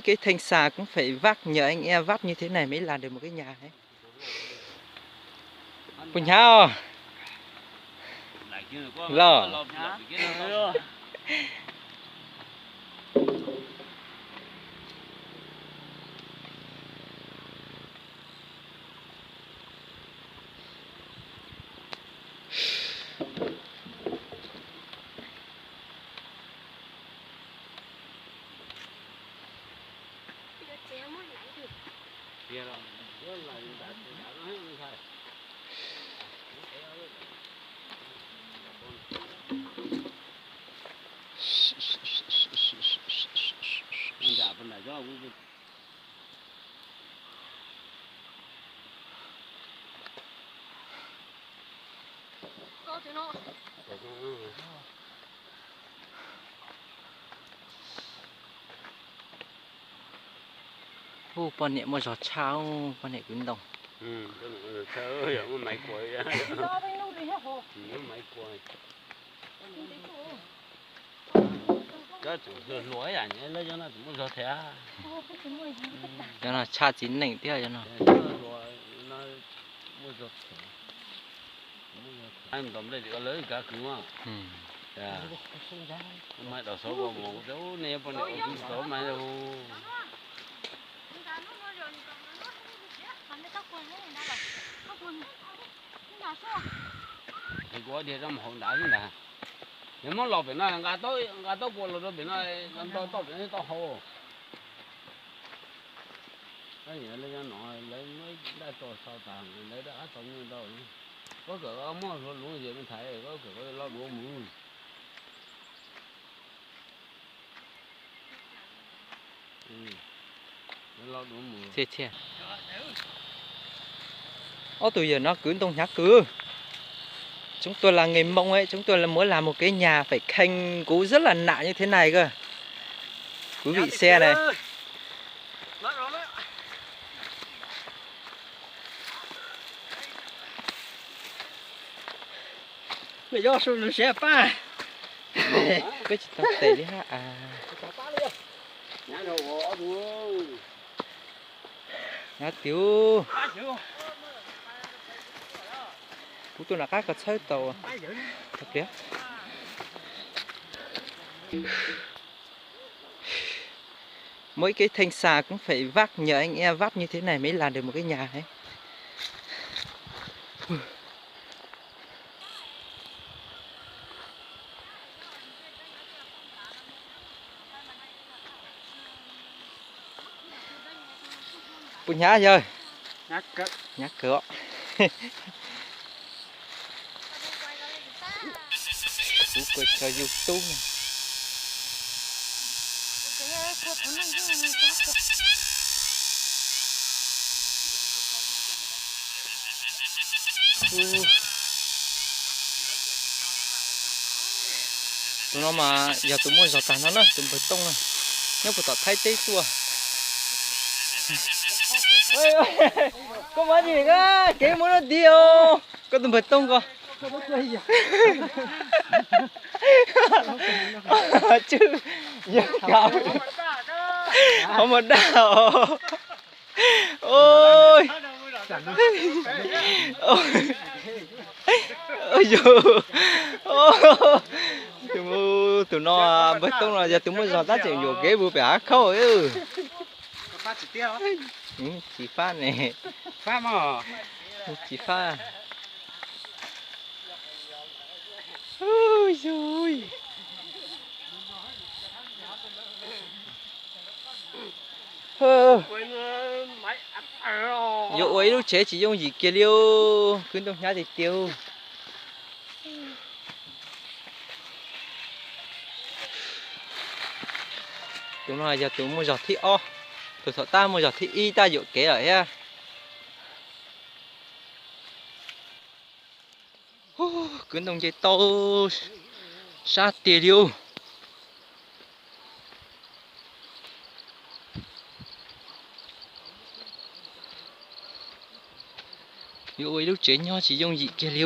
Cái thing xa cũng phải vắt, nhờ anh em vắt như thế này mới làm được một cái nhà đấy. Puas hnyav os? Los. Ub, poj niam muaj zog tshaj, poj niam kwv ntoo. Cov tseem hluas hluas ib yam lawv cov no tseem muaj zog thiab. Cov no tshaj txiv neej thiab cov no. Muaj zog thiab. Ntaus nplej tim ko lawv kav khwv mas. Mas daus xauv kos mus, nej poj niam ua tub xauv mas. Ces kuv ua diav rau mus hauv nrad xwb ntag. Yog muab los pem no, nqa taub kua los rau pem no, nqa nto toj pem no tau hau. Lawv no lawv muab daj tso sau tas, lawv daj qab tau nyuj ntau. Koj kawm muaj hluas lus ces me ntxhais, koj kawm los duav mus. Thiab thiab. Ob tug yawg no kwv ntoo hnyav kawg. Chúng tôi là người Mông ấy, chúng tôi là muốn làm một cái nhà phải khêng gỗ rất là nặng như thế này cơ. Quý vị xem này. Peb tsis tau tes li hab. Hnyav tiag. Kuv tuaj nram qab koj txhawb tau. Mỗi cái thing xa cũng phải vắt, nhờ anh em vắt như thế này mới làm được một cái nhà đấy. Puas hnyav yawg? Hnyav kawg os. Kuv kuj tso YouTube. Tus no mas yog tus muaj zog tag no na, tus npawg Tooj na, nyob puag tom Thaib teb tuaj. Koj muab ntsis, kev muab no tiv os, koj tus npawg Tooj ko. Tswj yawg kav, qhov muag daj os. Tus no npawg Tooj no yog tus muaj zog tab tseem yuam kev mus pem hav khaub. Tsis fab ne. Tsis fab. Yuav ua ib lub tsev tsis yooj yim kiag li, kwv ntoo hnyav tiag tiag. Tus no yog tus muaj zog thib ob, tus thaum tab muaj zog thib ib tab yuam kev lawm thiab. Kwv ntoo nce tau sab tiag li. Yuav ua ib lub tsev nyob tsis yooj yim kiag li.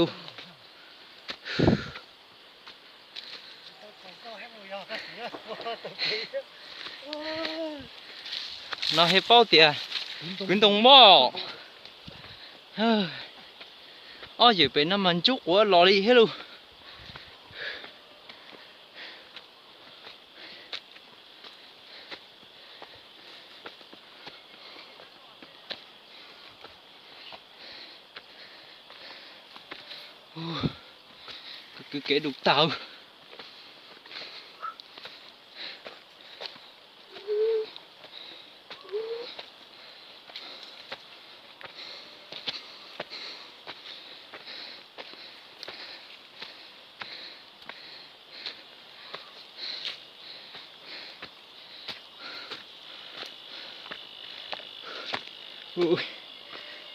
No thiaj paub tias kwv ntoo mob. Ob yawm pem no mas ntsuj quav los li thiab lauj. Kwv kev du tag.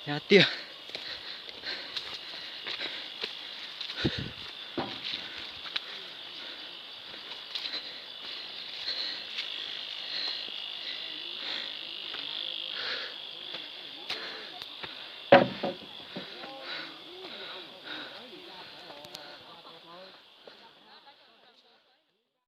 Hnyav tiag.